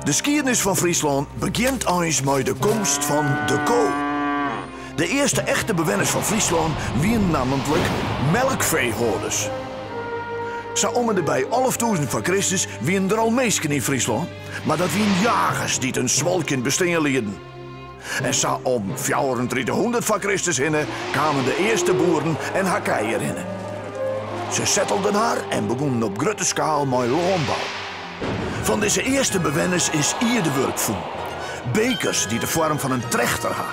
De skiednis fan Fryslân begjint eins mei de komst fan de ko. De earste echte bewenners fan Fryslân wienen nammentlik melkfeehâlders. Sa om en by 11.000 foar Kristus wienen der al minsken yn Fryslân, mar dat wienen jagers dy't in swalkjend bestean lieden. En sa om 3400 foar Kristus hinne kamen de earste boeren en har kij hjirhinne. Se settelden har en begûnen op grutte skaal mei lânbou. Fan dizze earste bewenners is ierdewurk fûn, bekers dy't de foarm fan in trechter ha.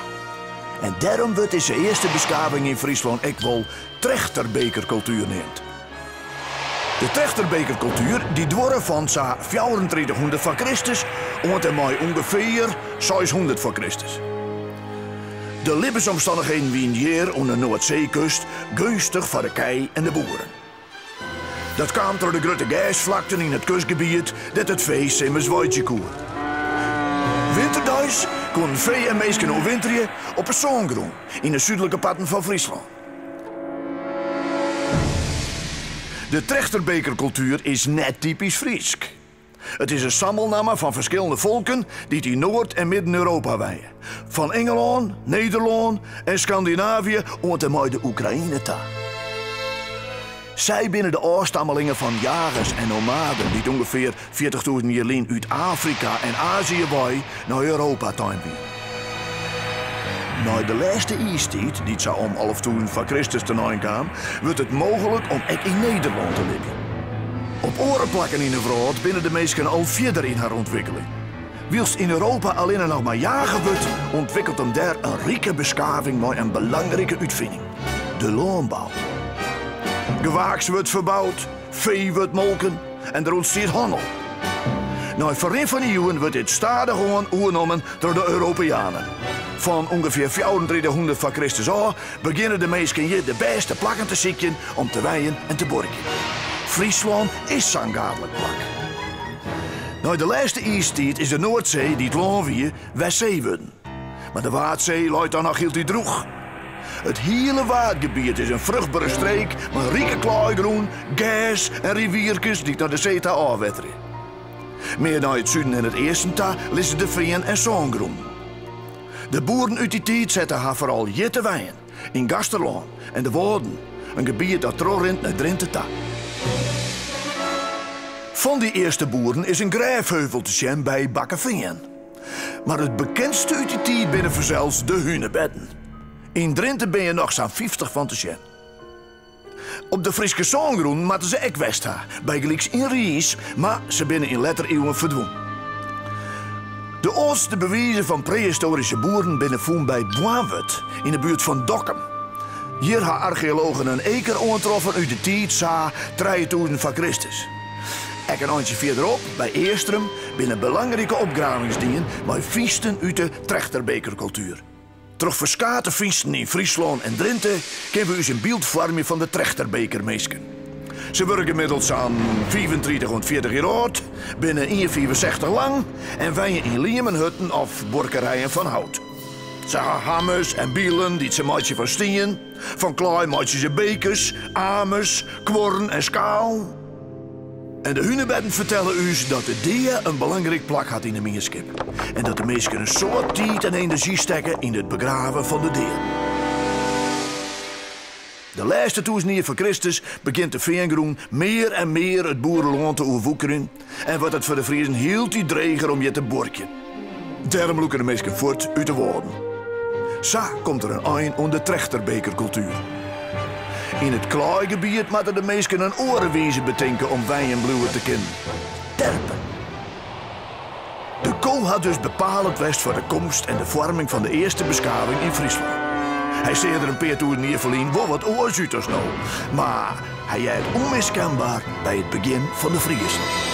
En dêrom wurdt dizze earste beskaving yn Fryslân ek wol trechterbekerkultuer neamd. De trechterbekerkultuer dy duorre fan sa 3400 foar Kristus oant en mei ûngefear 600 foar Kristus. De libbensomstannichheden wienen hjir oan de Noardseekust geunstich foar de kij en de boeren. Dat kaam troch de grutte gersflakten yn it kustgebiet dêr't it fee simmers weidzje koe. Winterdeis koenen fee en minsken oerwinterje op 'e sângrûn yn 'e súdlike parten fan Fryslân. De trechterbekerkultuer is net typysk Frysk. It is in sammelnamme fan ferskillende folken dy't yn Noard en Midden-Europa wenje, fan Ingelân, Nederlân en Skandinavië oant en mei de Oekraïne ta. Sy binne de ôfstammelingen fan jagers en nomaden dy't ûngefear fjirtichtûzen jier lyn út Afrika en Azië wei nei Europa tein wiene. Nei de lêste iistiid, dy't sa om 11.000 foar Kristus tenein kaam, wurdt it mooglik om ek yn Nederlân te libjen. Op oare plakken yn de wrâld binne de minsken al fierder yn har ûntwikkeling. Wylst yn Europa allinne noch mar jage wurdt, ûntwikkelt him dêr in rike beskaving mei in belangrike útfining, de lânbou. Gewaaks wurdt ferboud, fee wurdt molken en der ûntstiet hannel. Nei ferrin fan iuwen wurdt dit stadichoan oernommen troch de Europeanen. Fan ûngefear 3400 foar Kristus ôf begjinne de minsken hjir de bêste plakken te sykjen om te wenjen en te buorkjen. Fryslân is sa'n gaadlik plak. Nei de lêste iistiid is de Noardsee, dy't lân wie, wer see wurden. Mar de Waadsee leit dan noch hieltyd drûch. It hiele Waadgebiet is in fruchtbere streek mei rike klaaigrûn, gers en rivierkes dy't nei de see ta ôfwetterje. Mear nei it suden en it easten ta lizze de fean en sângrûnen. De boeren út dy tiid setten har foaral hjir te wenjen, yn Gasterlân en de Wâlden, in gebiet dat trochrint nei Drinte ta. Fan dy earste boeren is in grêfheuvel te sjen by Bakkefean. Mar it bekendste út dy tiid binne fansels de hunebedden. Yn Drinte binne hjir noch sa'n 50 fan te sjen. Op de Fryske sângrûnen moatte se ek west ha, bygelyks yn Riis, mar se binne yn letter iuwen ferdwûn. De âldste bewizen fan prehistoaryske boeren binne fûn by Boarnwert, yn 'e buert fan Dokkum. Hjir ha archeologen in eker oantroffen út de tiid sa 3000 foar Kristus. Ek in eintsje fierderop, by Eastrum, binne belangrike opgravings dien mei fynsten út de trechterbekerkultuer. Troch ferskate fynsten yn Fryslân en Drinte kinne we ús in byld foarmje fan de trechterbekerminsken. Se wurde gemiddeld sa'n 35 oant 40 jier âld, binne 1,65 lang en wenje yn liemen hutten of buorkerijen fan hout. Se ha hammers en bilen dy't se meitsje fan stien. Fan klaai meitsje se bekers, amers, kuorren en skalen. En de hunebedden fertelle ús dat de dea in belangryk plak hat yn de mienskip en dat de minsken in soad tiid en enerzjy stekke yn it begraven fan de deaden. De lêste tûzen jier foar Kristus begjint de feangrûn mear en mear it boerelân te oerwoekerjen en wurdt it foar de Friezen hieltyd dreger om hjir te buorkjen. Dêrom lûke de minsken fuort út de Wâlden. Sa komt der in ein oan de trechterbekerkultuer. Yn it klaaigebiet moatte de minsken in oare wize betinke om wenjen bliuwe te kinnen, terpen. De ko hat dus bepalend west foar de komst en de foarming fan de earste beskaving yn Fryslân. Hy seach der in pear tûzen jier ferlyn wol wat oars út as no, mar hy heart ûnmiskenbaar by it begjin fan de Friezen.